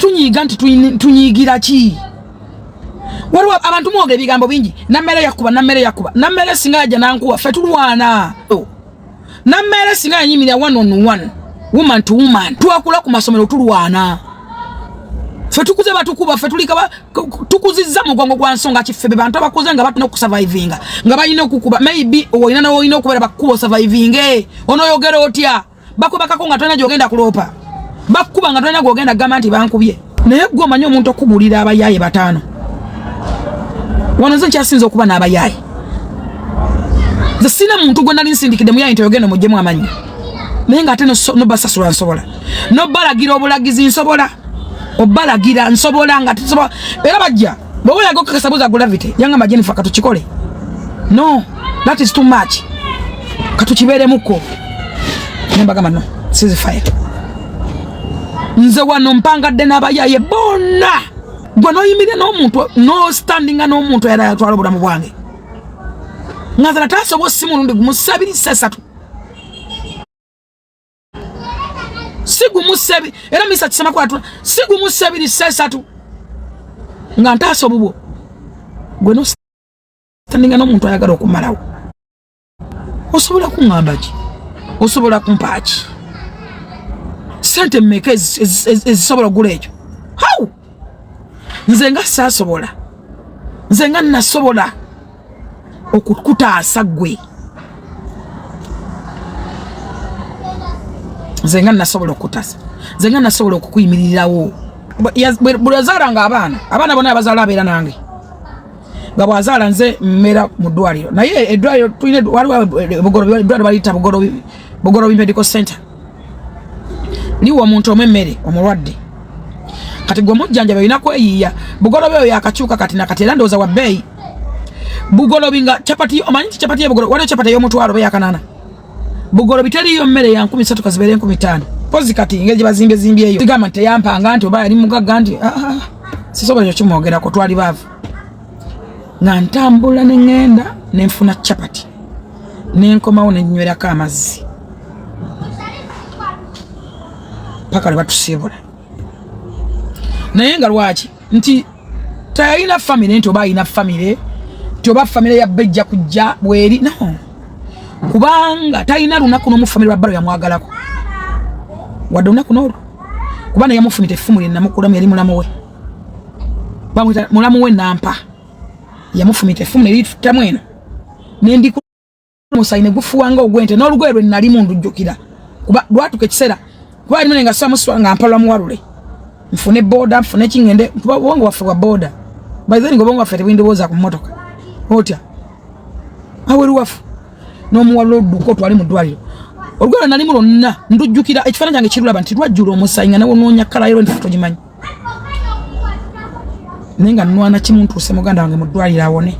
Tetunyiiga nti tunyiigira ki? Waliwo abantu mwogera ebigambo bingi. Nammere yakuba, nammere yakuba, nammere singa yajja nankuba, ffe tulwana. Nammere singa yanyimirira one on one, woman to woman. Twakula ku masomero tulwana. Ffe tukuze batukuba, ffe tulika tukuzizza mugongo gwa nsonga ki? Ffe be bantu abakuze nga batuna okusurvivinga, nga balina okukuba. Maybe olina nawe olina okubeera bakukuba osurvivinge. Onoyogera otya? Bakubakako nga tolina gyogenda kuloopa, bakukuba nga tolina gwogenda kugamba nti bankubye. Naye gwe omanyi omuntu okugulira abayaaye bataano wano, nze nkyasinza okuba n'abayaaye. Nze sirina muntu gwe nali nsindikidde muyaaye nti oyogenda omuggyemu amannyo, naye ng'ate nobasasula nsobola, nobalagira obulagizi nsobola, obalagira nsobola, nga tusobola era bajja. Bw'oba oyaga okukakasa, buuza Gravity. Yangamba, "Jennifer, katukikole." No, that is too much, katukibeeremuko. Nembagamba, "No, ceasefire." Nze wano mpangadde n'abayaye bonna. Gwe noyimirira n'omuntu, nostandinga n'omuntu era yatwala obulamu bwange, nga nze nataasa obwo si mulundi gumu, sabiri sesatu, si gumu sebi era misa kisema kwatula, si gumu sebiri sesatu, nga ntaasa obubwo. Gwe nostandinga n'omuntu ayagala okumalawo, osobola kuŋŋamba ki? Osobola kumpa ki? Sente mmeka ezisobola okugula ekyo? How? Nze nga saasobola, nze nga nasobola okukutaasa ggwe, nze nga nasobola okukutaasa, nze nga nasobola okukuyimirirawo. Buli yazaalanga abaana, abaana bonna abazaala abeera nange, nga bwazaala nze mmera mu ddwaliro. Naye eddwaliro tulina, waliwo Bugolobi, eddwaliro baliyita Bugolobi, Bugolobi Medical Center, liwa omuntu omu emmere omulwadde. Kati gwe mujjanjaba olina kweyiiya. Bugolobi oyo yakakyuka kati nakati, era ndowooza wa bbeeyi. Bugolobi nga capati, omanyi nti capati yebugolobi, waliwo capati ey'omutwalo oba eyakanaana. Bugolobi teriyo mmere ya 3000, kazibeere 5000 pozi. Kati engeri gye bazimbye zimbyeyo, sigamba nti teyampanga nti oba yali mugagga nti ah, ah, sisobola ekyo kimwogerako. Twali baavu. Nga ntambula ne ŋŋenda ne nfuna capati ne nkomawo ne nnywerako amazzi paka lwe batusiibula. Naye nga lwaki nti tayalina famire, nti oba alina famire, nti oba famire ya bejja kujja bweri? No, kubanga talina lunaku n'omu famire lwa bbalo yamwagalako wadde olunaku n'olwo, kuba naye yamufumita effumu lye namukulamu. Yali mulamu we, bamwita mulamu we Nampa, yamufumita effumu ne liyitamu eno nendiku omusayi ne gufuwanga ogw'ente. N'olugoye lwe nalimu ndujjukira, kuba lwatuka ekiseera, kuba alimu nga samuswa nga mpalwa muwalule nfune boda, nfune kingende, kuba obwongo waffe bwa boda. By then nga obwongo waffe tebwindowooza ku mmotoka otya aweru wafu n'omuwalula odduka otwale mu ddwaliro. Olugoye lwe nalimu lwonna ndujjukira, ekifaananyi kyange kirulaba nti lwajjula omusayi, nga newonoonya kalayo nti togimanyi. Naye nga nwana kimu, ntuuse muganda wange mu ddwaliro awone.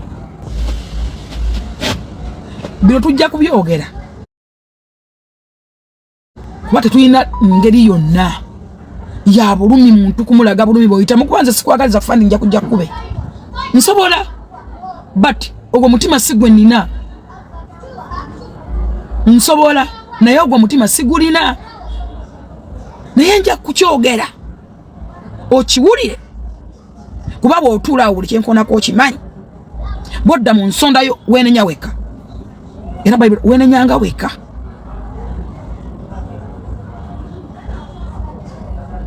Bino tujja kubyogera kuba tetulina ngeri yonna ya bulumi muntu kumulaga bulumi bwoyitamu, kuba nze sikwagaliza fandi, nja kujja kube nsobola, but ogwo mutima si gwe nina. Nsobola, naye ogwo mutima sigulina, naye nja kukyogera okiwulire, kuba bw'otuula awo buli kyenkoonako okimanyi. Bwodda mu nsondayo weenenya wekka, era Bayibuli weenenyanga wekka.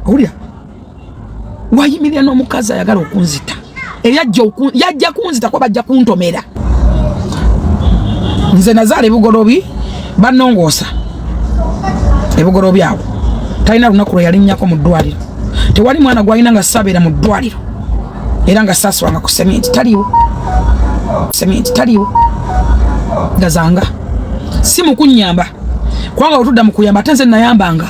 Owulira, wayimirira n'omukazi ayagala okunzita, yajja kunzita kuba bajja kuntomera. Nze nazaala ebugolobi, banongoosa ebugolobi awo. Talina lunaku lwe yalinnyako mu ddwaliro. Tewali mwana gwalina nga sabeera mu ddwaliro, era nga saaswanga ku sementi. Taliiwo, sementi taliiwo. Gazanga si mukunyamba, kubanga wetudda mu kuyamba, ate nze nayambanga,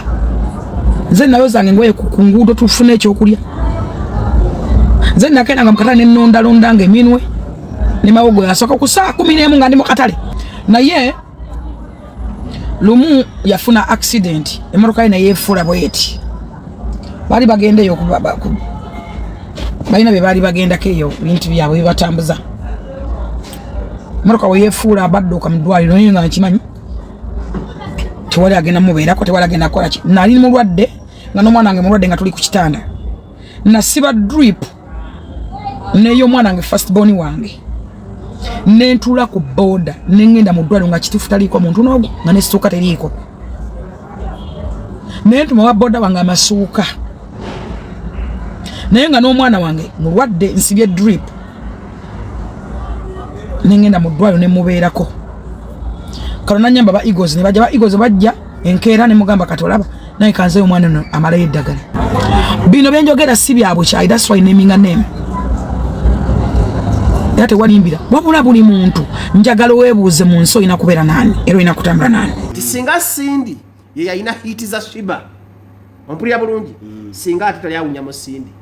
nze nayozanga engoye ku nguudo tufune ekyokulya, nze nakeeranga mu katale nenondalondanga eminwe ne mawogo yasooka ku saa 11 nga ndi mu katale. Naye lumu yafuna accident, emmotoka ye neyeefuula bweti. Baali bagenda eyo, balina bye baali bagendako eyo, bintu byabwe bibatambuza. Emmotoka weyeefuula, badduka mu ddwaliro, naye nga nkimanyi tewali agenda mubeerako, tewali agenda kukola ki. Nali mulwadde, nga n'omwana wange mulwadde, nga tuli ku kitanda. Nasiba drip n'ey'omwana wange, first born wange, nentuula ku boda, nengenda mu ddwaliro nga kituufu taliiko muntu n'ogwo, nga nesituuka teriiko. Nentuma wa boda wange amasuuka, naye nga n'omwana wange mulwadde, nsibye drip. Nengenda mu ddwaliro nemubeerako. Kano nanyamba ba Eagles ne bajja, ba Eagles bajja enkeera. Nemugamba, "Kati olaba naye kanzeyo omwana ono amalayo eddagala." Bino byenjogera si byabwe kyayi. That's why naming a name, era tewalimbira, wabula buli muntu njagala weebuuze mu nsi olina kubeera naani era olina kutambula naani. Ti singa Cindy ye yalina hit za Sheebah, ompulira bulungi, singa ate tali awunya mu Cindy.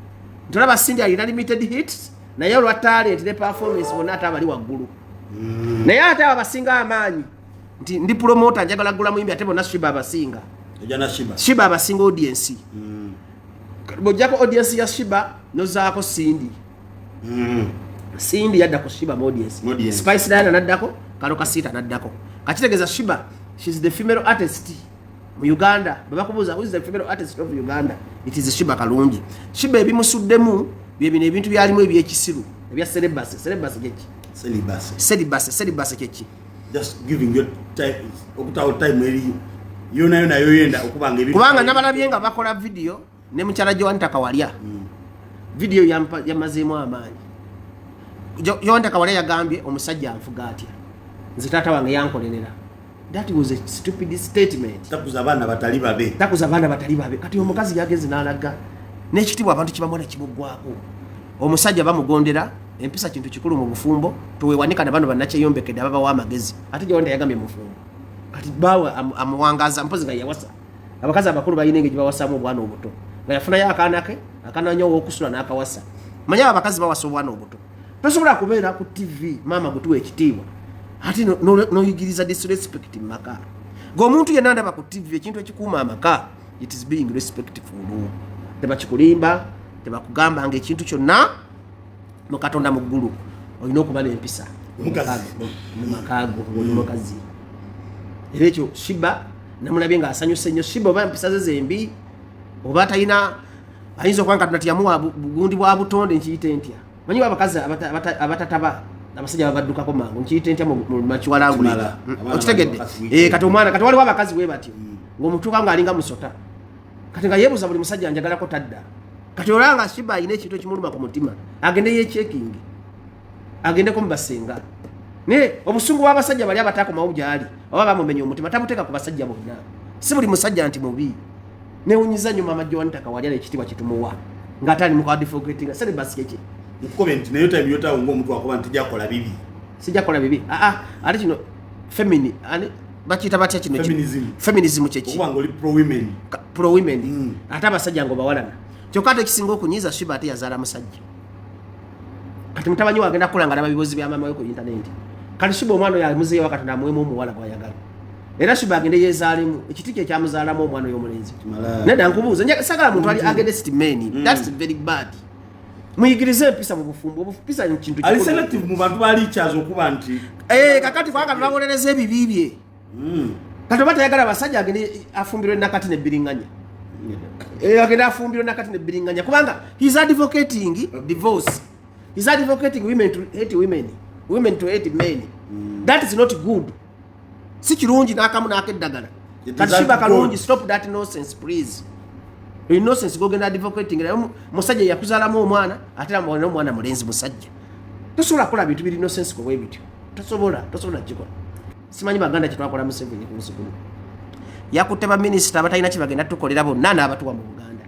Ntolaba Cindy alina limited hits, naye olwa talent ne performance bonna ate abali waggulu. Naye ate abo abasinga amaanyi nti ndi promoter, njagala gula muyimbi, ate bonna Sheebah abasinga. Ojja na Sheebah. Sheebah abasinga audience. Bw'ojjako audience ya Sheebah nozaako Cindy, Cindy yadda ku Sheebah mu audience. Mu audience. Spice Diana naddako, Karole Kasita naddako. Kakitegeeza Sheebah, she's the female artist mu Uganda. Bwe bakubuuza who is the female artist of Uganda, it is Sheebah Kalungi. Sheebah ebimusuddemu bye bino ebintu byalimu ebyekisiru ebya celibacy. Celibacy kyeki? Celibacy. Celibacy, celibacy kyeki? Just giving your time, okutawo time eri yona yona yoyenda okubanga ebintu. Kubanga nabalabye nga bakola video ne mukyala Joanita Kawalya. Video yamazeemu amaanyi. Joanita Kawalya yagambye, "Omusajja anfuga atya? Nze taata wange yankolerera." That was a stupid statement. Takuza abaana batali babe. Takuza abaana batali babe. Kati omukazi yageze n'alaga n'ekitiibwa abantu kibamwana kimuggwako. Omusajja bamugondera. Empisa kintu kikulu mu bufumbo. Tuwewanika na bano bannakyeyombekedde ababawa amagezi. Ate Joanita yagambye mufumbo, kati bawe amuwangaza mpozi nga yawasa. Abakazi abakulu balina engeri gyebawasamu obwana obuto, nga yafunayo akaana ke akananya owokusula n'akawasa. Manye abo abakazi bawasa obwana obuto. Tosobola kubeera ku TV, maama gutuwa ekitiibwa, ate noyigiriza disrespect mu maka. Ng'omuntu yenna ndaba ku TV, ekintu ekikuuma amaka, it is being respectful. Tebakikulimba, tebakugamba nga ekintu kyonna mu Katonda mu ggulu olina okuba n'empisa Omukazi. mu maka go oli mukazi. Era ekyo Sheebah namulabye ng'asanyuse nnyo. Sheebah oba empisa ze zembi oba talina, ayinza okuba nga Katonda tiyamuwa bugundi bwa butonde. Nkiyite ntya? Manyi abakazi abatataba abasajja babaddukako mangu. Nkiyite ntya mu makiwalanguli? Kimala. Abaana Okitegedde? bali Eh, kati omwana, kati waliwo abakazi bwe batyo, ng'omutuuka ng'alinga musota, kati nga yeebuuza buli musajja njagalako tadda. Kati olaba nga Sheebah alina ekintu ekimuluma ku mutima, agende yecheckinge, agendeko mu basenga. Naye obusungu bw'abasajja bali abatakomawo gyali oba bamumenya omutima, tabuteeka ku basajja bonna. Si buli musajja nti mubi. Newunyiza nnyo mama Joanita Kawalya ekitiibwa kitumuwa ng'ate ali mu kuadvocatinga celibacy. Kyeki? Nkukobe nti naye time yotawo ng'omuntu akoba nti jakola bibi. Sijja kukola bibi. Aa, ate kino femini ani bakiyita batya kino? Feminism. Feminism kyeki? Okuba nga oli pro women. Pro women. Ate abasajja ngo bawalana. Kyokka ate ekisinga okunyiiza, Sheebah ate yazaala musajja. Kati mutabanyi we agenda kukola nga alaba bibozi bya maama we ku intaneti. Kati Sheebah omwana oyo amuzeeyo, Katonda amuwemu omuwala gwayagala. Era Sheebah agende yeezaalemu ekiti kye ekyamuzaalamu omwana oyo omulenzi. Kimala. Nedda, nkubuuza, sagala muntu ali against men. That's very bad. Muyigirize empisa mu bufumbo. Obufupisa kintu Ali kikulu. selective mu bantu balikyaza okuba nti Eh, kakati kubanga babonereza ebibi bye. Kati oba tayagala basajja, agende afumbirwe nakati nebbiringanya. Eh, agende afumbirwe nakati nebbiringanya, kubanga he's advocating divorce, he's advocating women to hate women, women to hate men. That is not good. Si kirungi n'akamu n'akeddagala. It Kati is Sheebah Kalungi, good. stop that nonsense, please. Eyo nonsense gogenda advocating. Naye musajja yakuzaalamu omwana, ate era omwana mulenzi musajja. Tosobola kukola bintu biri nonsense bwe bityo. Tosobola kukikola. Simanyi baganda kyetwakola Museveni ku nsi kuno. Yakutte baminisita abatalina kyebagenda tukolera bonna n'abatuwa mu Buganda,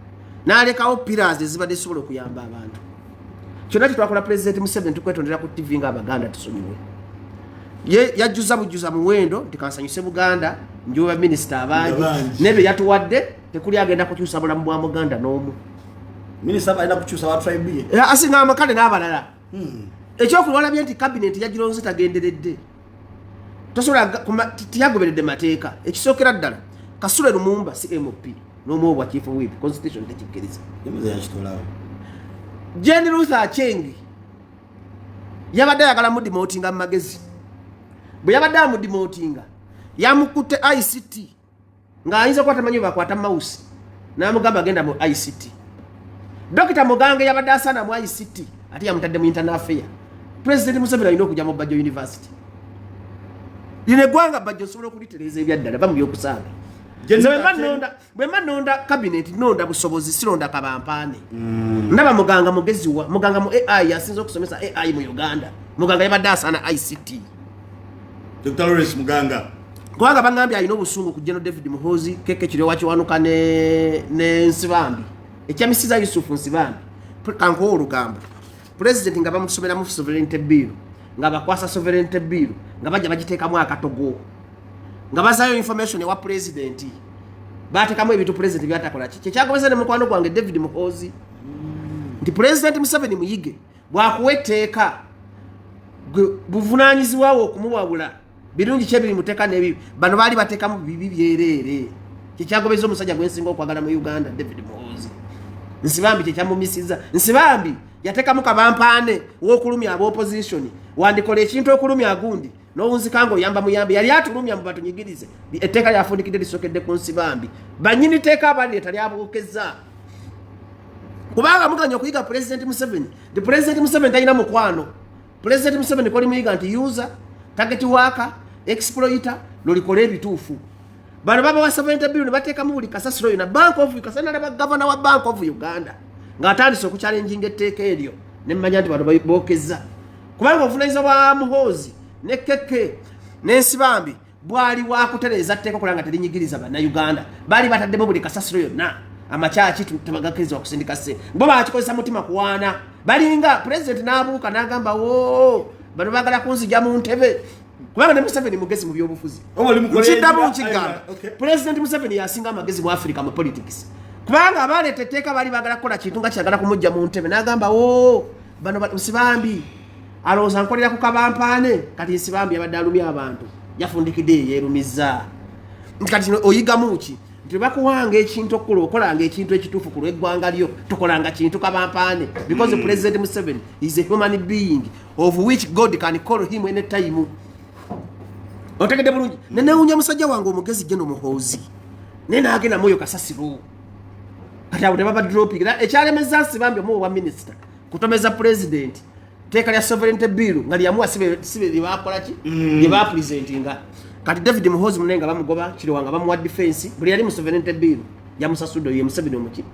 n'alekawo pillars ezibadde zisobola okuyamba abantu. Kyonna kyetwakola Pulezidenti Museveni, tukwetondera ku TV nga Abaganda, tusonyiwe. Ye yajjuza bujjuza muwendo nti kansanyuse Buganda, njoba baminisita abangi. Abangi. Naye bye yatuwadde tekuli agenda kukyusa bulamu bwa Muganda n'omu. Minisita balina kukyusa ba tribe ye. Era asinga amakale n'abalala. Ekyokulwa olabye nti cabinet yagironze tagenderedde. Tosobola tiyagoberedde mateeka. Ekisookera ddala, Kasule Lumumba si MP n'omuwa chief whip, constitution tekikkiriza. Yemuze yakitolawo. Jane Ruth Acheng yabadde ayagala mudemotinga mu magezi. Bwe yabadde amudemotinga, yamukutte ICT, ng'ayinza kuba tamanyi bwe bakwata mouse, n'amugamba agenda mu ICT. Dr Muganga yabadde asaana mu ICT, ate yamutadde mu internal affair. President Museveni alina okujja mu Bajjo University. Lino eggwanga Bajjo osobola okulitereeza ebyaddala, va mu byokusaaga. Nze bwe mba nonda cabinet, nonda busobozi, sironda kabampaane. Ndaba Muganga mugezi wa Muganga mu AI, asinza okusomesa AI mu Uganda. Muganga yabadde asaana ICT. Dr Lawrence Muganga. Kubanga bagambye alina obusungu ku General David Muhoozi, Keke Kiryowa Kiwanuka ne Nsibambi, ekyamisiza Yusufu Nsibambi. Kankuwa olugambo. President nga bamusomeramu sovereignty bill, nga bakwasa sovereignty bill, nga bajja bagiteekamu akatogo, nga bazayo information ewa president, bateekamu ebintu president byatakola. Ki kyekyagobeza ne mukwano gwange David Muhoozi nti President Museveni muyige, bwakuwa etteeka buvunanyizibwawo okumuwabula birungi kyebiri muteeka n'ebibi. Bano baali bateekamu bibi byereere. Kyekyagobeza omusajja gwensinga okwagala mu Uganda, David Muhoozi. Nsibambi kyekyamumisiza. Nsibambi yateekamu kabampaane w'okulumya ab'opposition. Wandikola ekintu okulumya agundi n'owunzika nga oyamba muyambi, yali atulumya mu batunyigirize. Etteeka lyafundikidde lisokedde ku Nsibambi. Bannyini tteeka abalireeta lyabuukezza, kubanga muganya okuyiga President Museveni nti President Museveni talina mukwano. President Museveni koli muyiga nti user, target worker, exploiter, lolikola ebituufu. Bano babawa 70 billion, bateekamu buli kasasiro yona. Bank of kasanalaba gavana wa Bank of Uganda ng'atandise okuchallenginga etteeka eryo, nemmanya nti bano bookezza, kubanga obuvunanyizibwa bwa Muhoozi ne Keke n'Ensibambi bwali wakutereeza tteeka okulaba nga terinyigiriza Bannayuganda. Baali bataddemu buli kasasiro yonna. Amakyaki tebagakkirizibwa kusindika ssente, bo bakikozesa mutima kuwaana. Balinga pulezidenti n'abuuka n'agamba, "Wo bano baagala kunzija mu ntebe," kubanga ne Museveni mugezi mu byobufuzi. Nkiddamu nkigamba, Pulezidenti Museveni yasinga amagezi mu Africa mu politics, kubanga abaleeta etteeka baali baagala kukola kintu nga kyagala kumujja mu ntebe, n'agamba, "Wo bano Nsibambi alowooza nkolera ku kabampaane." Kati Nsibambi yabadde alumya abantu, yafundikidde yeyeerumizza. Nti kati kino oyigamu ki? Nti bakuwanga ekintu okukola, okolanga ekintu ekituufu ku lw'eggwanga lyo, tokolanga kintu kabampaane, because President Museveni is a human being of which God can call him any time. Otegedde bulungi? Nenewunya musajja wange omugezi Geno Muhoozi, naye naagenda mwoyo kasasiro. Kati abo tebaba dropping. Era ekyalemeza Nsibambi omuwa wa minisita kutomeza president teeka lya sovereignty bill nga lyamuwa sibe lyebakola ki, lyebapresentinga. Kati David Muhoozi munene nga bamugoba, Kirowa nga bamuwa defense, buli yali mu sovereignty bill yamusasudde ye Museveni omuki.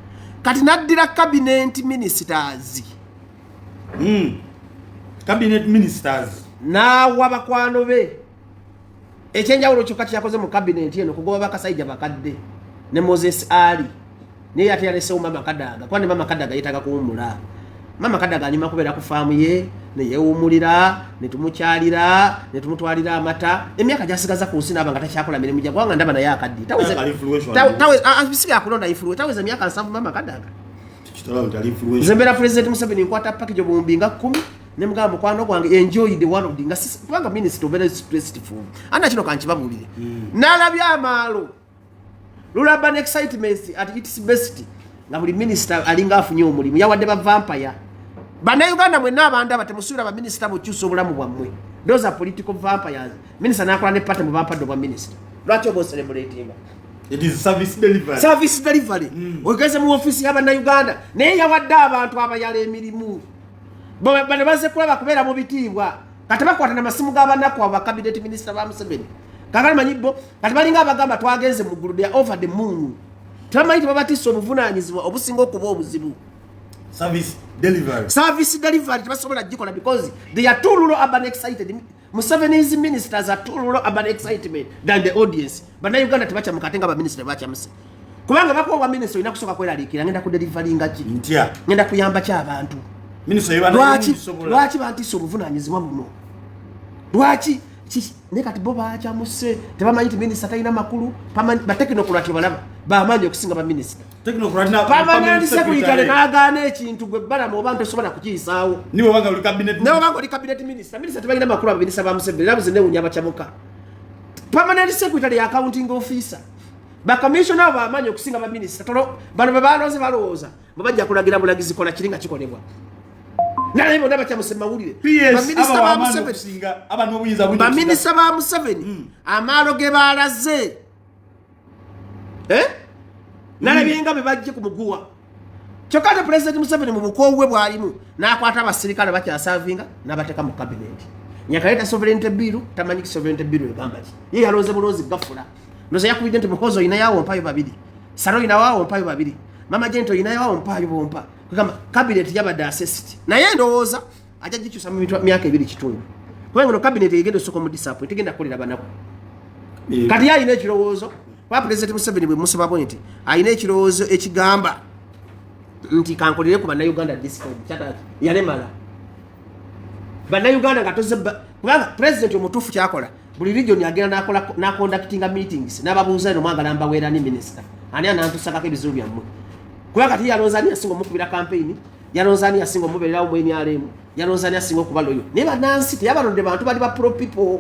Kati naddira cabinet ministers. Cabinet ministers. N'awa bakwano be. Ekyenjawulo kyokka kyeyakoze mu cabinet eno kugoba bakasajja bakadde ne Moses Ali, naye ate yalesewo Mama Kadaga, kuba ne Mama Kadaga yeetaaga kuwumula. Mama Kadaga anyuma kubeera ku faamu ye neyewumulira, netumukyalira, netumutwalira amata. Emyaka gyasigaza ku nsi naaba nga takyakola mirimu gya, kubanga ndaba naye akaddi. Ali influential. Si byakulonda influence, taweza emyaka 70 Mama Kadaga. Kitala nti ali influential. Nze mbeera President Museveni, nkwata package obuwumbi nga 10, nemugamba, "Mukwano gwange, enjoy the world," nga kubanga minisita obeera stressful. Ana kino kankibabuulire, nalabye amaalo lulaba excitement at its best, nga buli minisita alinga afunye omulimu. Yawadde ba vampire. Bannayuganda mwenna abandaba, temusuubira baminisita bukyusa obulamu bwammwe. Those are political vampires. Minisita nakola ne party mu bampadde obwa minisita, lwaki oba ocelebratinga? It is service delivery. Service delivery. Ogeze mu ofiisi y'abannayuganda, naye yawadde abantu abayala emirimu. Bano bazze kulaba kubeera mu bitiibwa. Kati bakwata namasimu g'abanaku abo ba cabinet minister ba Museveni. Kakati manyi bo kati balinga abagamba twagenze mu ggulu, they are over the moon. Tebamanyi tebabatissa obuvunaanyizibwa obusinga okuba obuzibu. Service delivery. Service delivery tebasobola gikola because they are too rural urban excited. Museveni's ministers are too rural urban excitement than the audience. Bannayuganda tebakyamuka, ate nga baminisita bakyamuse, kubanga bakuwa bwa minisita olina kusooka kweraliikira, ngenda kudelivaringa ki? Ntya? Ngenda kuyamba ki abantu? Minisita yebana. Lwaki, lwaki bantisa obuvunanyizibwa buno? Lwaki naye kati bo bakyamuse, tebamanyi nti minisita talina makulu. Batechnocurat balaba bamaanyi okusinga baminisita. Technocrat na Permanent secretary n'agaana ekintu, gwe balamu oba ntosobola kukiyisaawo. Niwe wanga uli cabinet. Nawe banga oli cabinet minister. Minisita tebalina makulu abaminisita ba Museveni. Era buze newunya abakyamuka. Permanent secretary ya accounting officer, bacommissioner abo bamaanyi okusinga baminisita. Tolo bano be balonze balowooza bwe bajja kulagira bulagizi, kola kiri nga kikolebwa, naye bonna bakyamuse mu mawulire. PS Baminisita aba ba wamaanyi Museveni, okusinga aba n'obuyinza bungi. Baminisita ba Museveni, amaalo ge balaze. Eh? Nalabye nga be bajje ku muguwa. Kyokka ate Pulezidenti Museveni mu bukoowu bwe bwalimu n'akwata abasirikale bakyasavinga n'abateeka mu kabineti. Nyakaleeta sovereignty bill, tamanyi sovereignty bill egamba ki. Ye yalonze bulonzi gafula. Ndoza yakubidde nti Muhoozi olinayo mpayo babiri, Salo olinawo mpayo babiri, Mama Jenti olinayo mpayo bompa. Kugamba kabineti yabadde assessed, naye ndowooza ajja gikyusa mu myaka 2.5, kubanga no kabineti egenda osooka mu disappoint, tegenda kukolera banaku. Kati ye alina ekirowoozo kuba Pulezidenti Museveni bwe musaba bwe nti alina ekirowoozo ekigamba nti kankolere ku Bannayuganda this time, yalemala Bannayuganda nga toze, kubanga pulezidenti omutuufu kyakola buli region agenda naconductinga meetings n'ababuuza, eno mwagala mbaweera ni minisita ani anantusakako ebizibu byammwe? Kuba kati yalonza ani yasinga omukubira campaign, yalonza ani yasinga omubeererawo mu NRM, yalonza ani yasinga okuba loyal, naye bannansi teyabalonde bantu bali ba pro people.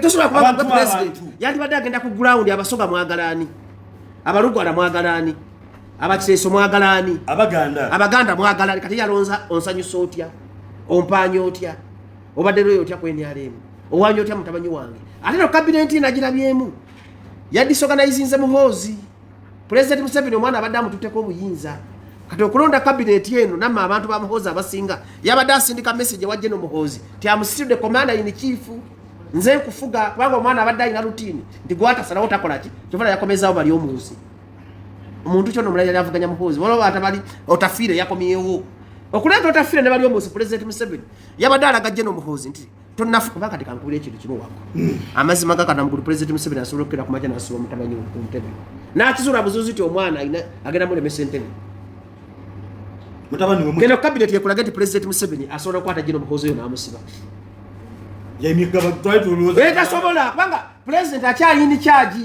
Tosobola kuba president yandibadde agenda ku ground, Abasoga mwagala ani, Abalugwala mwagala ani, Abakiteeso mwagala ani, Abaganda, Abaganda mwagala ani? Kati yalonza onsanyusa otya, ompaanya otya, obadde loyal otya ku NRM, owanya otya mutabanyi wange? Ate no kabineti nagirabyemu yadisorganizinze Muhoozi. President Museveni omwana abadde amututteko obuyinza. Kati okulonda kabineti eno namme abantu ba Muhoozi abasinga yabadde asindika message wa General Muhoozi ti am still the commander in chief, nze nkufuga, kubanga omwana abadde alina routine nti gwatasalawo takola ki. Kyova yakomezawo bali omunsi omuntu kyona omulala yali avuganya Muhoozi, waliwo atabali Otafiire yakomyewo okuleeta Otafiire ne bali omunsi. President Museveni yabadde alaga General Muhoozi nti tonafu, kuba kati kankubira ekintu kimu wako amazima gakana mugulu. President Museveni asobola okukera ku makya nasuba mutabanyi ku ntebe n'akizuula buzuuzi ti omwana agenda mulemesa entebe. Mutabani we. Geno cabinet ekulaga nti President Museveni asobola okukwata General Muhoozi oyo n'amusiba. Tasobola, kubanga president akyali in charge.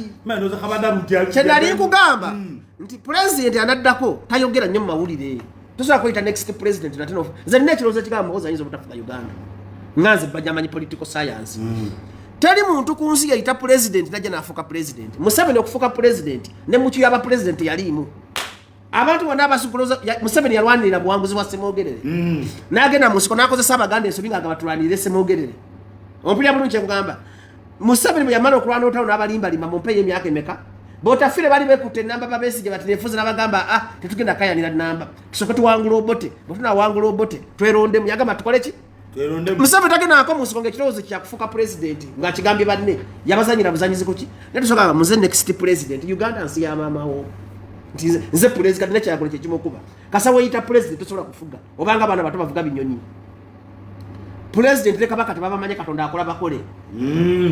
Kyenali nkugamba nti president anaddako tayogera nnyo mu mawulire, tosobola kuyita next president nate. Nze nina ekirowoozo ekigamba Muhoozi ayinza obutafuga Uganda, nga nze bajamanyi political science. Teri muntu ku nsi yayita president najja nafuuka president. Museveni okufuuka president ne muki yaba president yaliimu abantu bonna abasukuloza. Museveni yalwanirira buwanguzi bwa Semogerere, n'agenda mu nsiko n'akozesa Abaganda ensobi nga batulwanirire Semogerere. Ompulira bulungi kyekugamba? Museveni bwe yamala okulwana olutalo n'abalimbalimba mu mpeeyo emyaka emeka, Botafire bali bekutte enamba, babesige bati nefuze, n'abagamba, ah, tetugenda kayanira namba, tusooke tuwangula Obote, bwe tunawangula Obote twerondemu. Yagamba tukole ki? Museveni tagendako mu nsiko ngaekirowoozo kyakufuuka pulezidenti ng'akigambye banne, yabazanyira buzanyizi kuki? Naye tusooka nga muze next president. Uganda nsi ya maamawo nti nze pulezidenti, kati nekyagula kyekimukuba kasa weyita pulezidenti tosobola kufuga, obanga abaana bato bavuga binyonyi. Pulezidenti ne kabaka tebabamanye, Katonda akola bakole.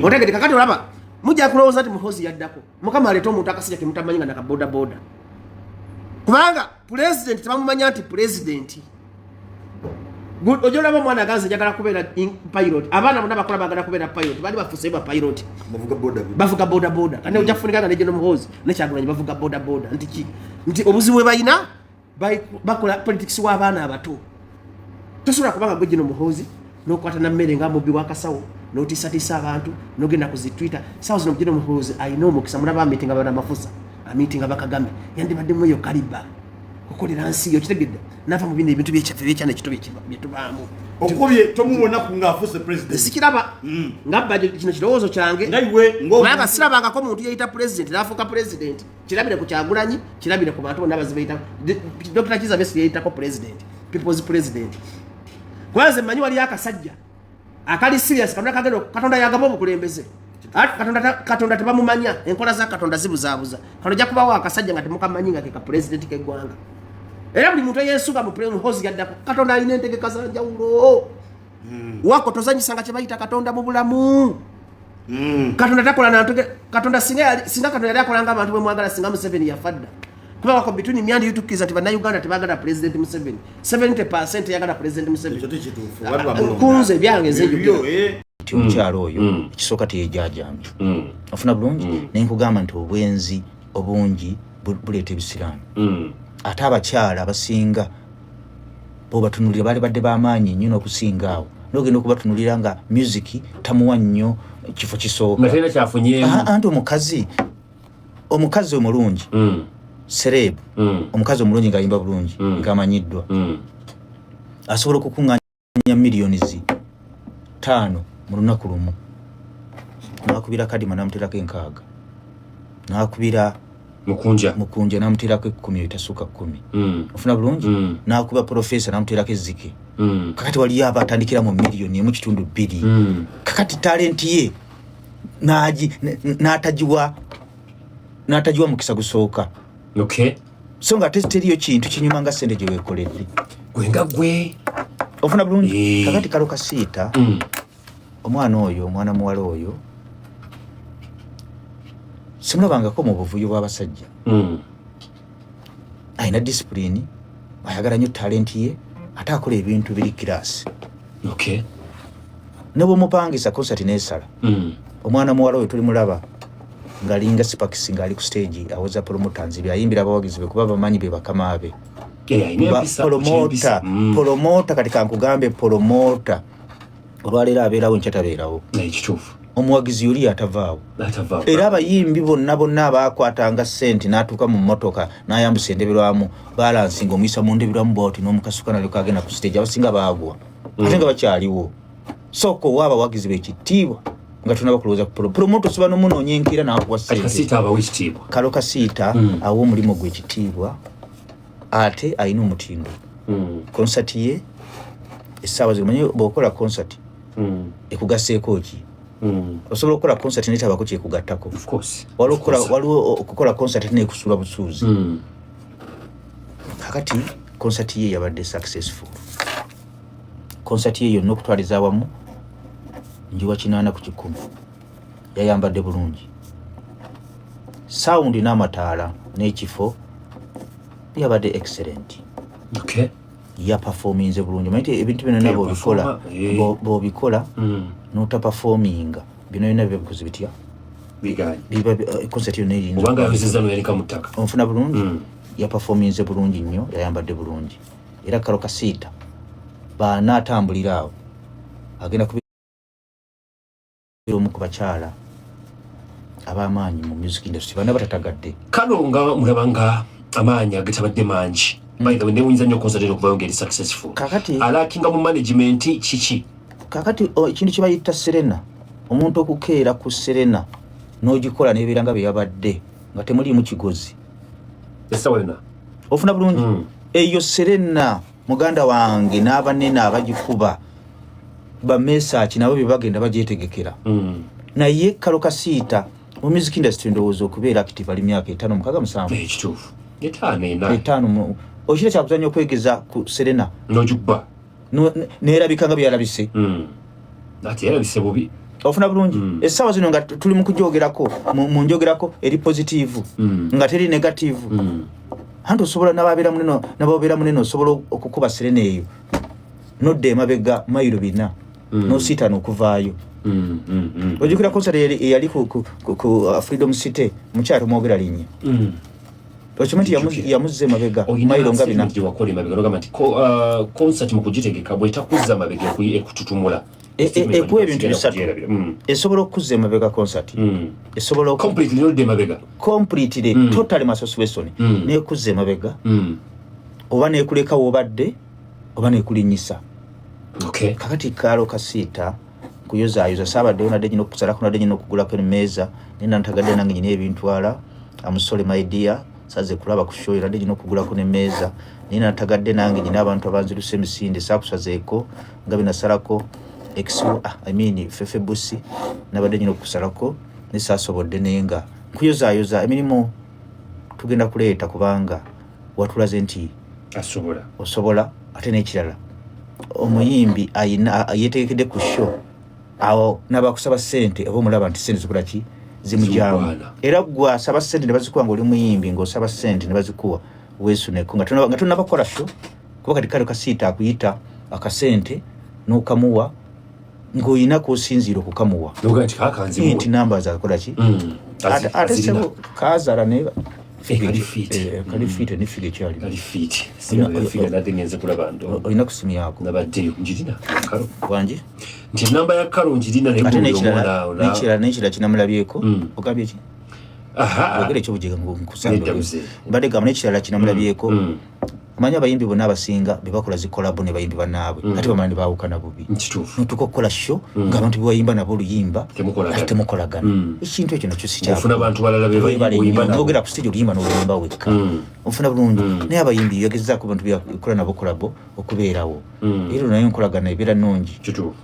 Otegede? Kakati olaba mujja kulowooza nti Muhozi yaddako, Mukama aleeta omuntu akasajja kemutamanyi nga nakabodaboda, kubanga pulezidenti tebamumanya nti pulezidenti. Ojja olaba omwana aganze njagala kubeera pilot, abaana bonna bakola bagala kubeera pilot, bali bafuuse ba pilot, bavuga bodaboda. Kandi ojja kufunika nga ne General Muhoozi ne Kyagulanyi bavuga bodaboda. Nti ki? Nti obuzibu bwe balina bakola politics w'abaana abato. Tosobola kubanga gwe General Muhoozi n'okwata na mmere nga mubbi w'akasawo n'otiisatiisa abantu n'ogenda ku zi Twitter. Sawa zino General Muhoozi alina omukisa, mulaba amitinga banamafusa, amitinga Bakagame, yandibaddemu eyo kaliba kukolera nsi yo, kitegedde, nava mu bino ebintu byekyaffe byekyana ekito byetubaamu. Okubye tomubona ku ng'afuuse president? Sikiraba nga bbajo, kino kirowoozo kyange. Nga iwe. Kubanga sirabangako muntu yeyita president n'afuuka president. Kirabire ku Kyagulanyi, kirabire ku bantu bonna abazibeeyita. Dr Kiza Besigye yeyitako president, people's president. Kuba nze mmanyi waliyo akasajja akali serious, Katonda kagenda, Katonda yagaba obukulembeze. Ate Katonda tebamumanya, enkola za Katonda zibuzaabuza. Kano ojja kubawo akasajja nga temukamanyi nga ke ka president k'eggwanga, era buli muntu eyeesuga mu Muhoozi yaddako. Katonda alina entegeka za njawulo. Wako tozanyisanga kye bayita Katonda mu bulamu. Katonda takola nantu. Katonda singa Katonda yali akolanga abantu bwemwagala, singa Museveni yafa dda. Kuba wako bituni myandi yutukkiriza nti Bannayuganda tebagala President Museveni, 70 yagala President Museveni. Ekyo tekituufu, wali bamulonda. Kunze ebyange nze Ebyo, njogera. Nti omukyalo oyo ekisooka teyejajambye, ofuna bulungi, naye nkugamba nti obwenzi obungi buleeta ebisiraani. Ate abakyala abasinga bobatunulira baali badde bamaanyi nnyo n'okusinga awo, nogenda okubatunulira nga music tamuwa nnyo kifo kisooka. Nga talina kyafunyeemu. Ah, anti omukazi omulungi, celeb, omukazi omulungi ng'ayimba bulungi, ng'amanyiddwa, asobola okukuŋŋaanya miliyoni 5 mu lunaku lumu, n'akubira Kadima n'amuteerako 60, n'akubira Mukunja. Mukunja namuteerako 10 etasukka 10. Ofuna bulungi? Nakuba Profesa namuteerako ezzike. Kakati waliyo abatandikira mu miliyoni 1.2. Kakati talenti ye n'atagiwa mukisa gusooka. So nga ate teriyo kintu kinyuma nga sente gye weekoledde. Gwe nga gwe. Ofuna bulungi? Eh. Kakati Karole Kasita, omwana oyo, omwana muwala oyo, simulabangako mu buvuyo bw'abasajja. Alina discipline, ayagala nnyo talenti ye, ate akola ebintu biri class. Ne bwomupangisa concert nesala, omwana muwala oyo tulimulaba ng'alinga sipakisi, ng'ali ku stage awoza promoter nzibi, ayimbira abawagizi be kuba bamanyi be bakama be. Eh, alina empisa, Promoter, empisa. Promoter, kati kankugambe, promoter olwaleero abeerawo, enkya tabeerawo. Eh, kituufu. Omuwagizi yoli atavaawo. Atava. Era abayimbi bonna bonna abakwatanga sente n'atuuka mu mmotoka n'ayambusa endabirwamu, balansi ng'omuyisa mu ndabirwamu bwoti n'omukasuka nalyoka agenda ku stage, abasinga baagwa ate nga bakyaliwo. Sooka owa abawagizi bekitiibwa nga tonaba kulowooza ku promoter. Osobola n'omunoonya enkeera n'akuwa Kati sente. Kasiita abawa ekitiibwa. Karole Kasita awa omulimu gwe ekitiibwa, ate alina omutindo. Konsati ye essaawa zino, manyi bw'okola konsati ekugaseeko ki? Osobola okukola konsati netabako kyekugattako. Of course. Waliwo waliwo okukola konsati ate nekusuula busuuzi. Kakati konsati ye yabadde successful. Konsati ye yonna okutwaliza awamu njiwa 80. Yayambadde bulungi, sound n'amataala n'ekifo yabadde excellent. Yaperforminze bulungi. Manyi nti ebintu bino byonna bwobikola, Yaperforma, eh. bw'obikola n'otaperforminga, bino byonna biba bikoze bitya? Biganye. Biba concert yonna eriyinza Kubanga okuba- yayozezza noyanika mu ttaka. Onfuna bulungi? Mm. Yaperforminze bulungi nnyo, yayambadde bulungi. Era Karole Kasita baana atambulira awo, agenda kubeera omu ku bakyala ab'amaanyi mu music industry bana batatagadde. Kano nga mulaba nga amaanyi agatabadde mangi. By the way, newunyiza nnyo concert eno okuvayo ngeri successful. Kakati Alackinga mu management kiki? Kakati ekintu kye bayita Serena, omuntu okukeera ku Serena n'ogikola nebeera nga bye yabadde nga temuliimu kigozi. Essaawa yonna. Ofuna bulungi? Eyo Serena, muganda wange, n'abanene abagikuba bamesaaki nabo bye bagenda bagyetegekera. Naye Karole Kasita mu music industry, ndowooza okubeera active ali myaka 5, 6, 7. Eh, kituufu, 5, 4. 5 okira kyakuzanya okwegeza ku Serena N'ogikuba. Neerabika nga byalabise. Ate yarabise bubi. Ofuna bulungi? Mm. Essaawa zino nga tuli mu kujogerako, mu njogerako eri positive, nga teri negative. Anti osobola nababeera munene, nababeera munene, osobola okukuba Serena eyo nodda emabega mayiro 4 nosiitana okuvaayo. Ojjukira concert eyali ku Freedom City, mukyala tomwogera linnya? Okimanyi nti Njjukira. yamuzza emabega Olina mayiro nga 4? statement gye wakola emabega nogamba nti concert mu kugitegeka bw'etakuzza mabega ekututumula. Ekuwa ebintu bisatu. Kugyerabira. Esobola okukuzza emabega concert, esobola Completely nodda emabega. Completely, totally massation, nekuzza emabega oba nekuleka wobadde oba nekulinyisa. Kakati Karole Kasita nkuyozaayoza, saabaddewo, nadde nyina okusalako, nadde nyina okugulako emmeeza, naye nantagadde nange nyina ebintwala. I'm sorry, my dear, saze kulaba ku show, nadde nyina okugulako nemmeeza, naye nantagadde nange nyina abantu abanzirusa emisinde, saakusazeeko nga binasalako ex, ah, I mean Fefe Busi, nabadde nyina okusalako naye saasobodde, naye nga nkuyozaayoza emirimu tugenda kuleeta kubanga watulaze nti asobola. Osobola. Ate n'ekirala, omuyimbi ayina yetegekedde ku show awo nabakusaba sente oba omulaba nti sente zikola ki, zimugyamu. Zimugwana. Era gwe asaba sente ne bazikuwa, nga oli muyimbi ng'osaba sente ne bazikuwa, weesuneko nga tonaba kukola show, kuba kati kale Kasiita akuyita akasente n'okamuwa ng'olina kwosinziira okukamuwa. Noga nti kakanzimuwe. Nti namba zakola ki? Ate sebo kazala naye. Eh, kali fit. Eh, kali fit ne figure ekyali. Kali fit. Figure nadde ngenze kulaba ndo. Olina kusimyako. Nabaddeyo, njirina Karo. Wangi? Nti enamba ya Karo njirina, naye ate buli n'ekirala omwana awo n'ekirala kinamulabyeko. Ogambye ki? Aha. Ogere ekyobujega. Nedda, Nkusanga muzeeyi. mbadde gamba n'ekirala kinamulabyeko. Omanyi abayimbi bonna abasinga bebakola zi collabo ne bayimbi bannaabwe, ate bamala ne baawukana bubi. Kituufu. Notuuka okukola show ng'abantu bewayimba nabo oluyimba Temukolagana. ate temukolagana. Ekintu ekyo nakyo si Ofuna bantu balala be Webale oyimba nnyo. nabo. Nogera ku stage oluyimba n'oluyimba wekka, ofuna bulungi. Naye abayimbi yagezaako bantu byakola nabo collabo okubeerawo, era nayo enkolagana ebeera nnungi. Kituufu.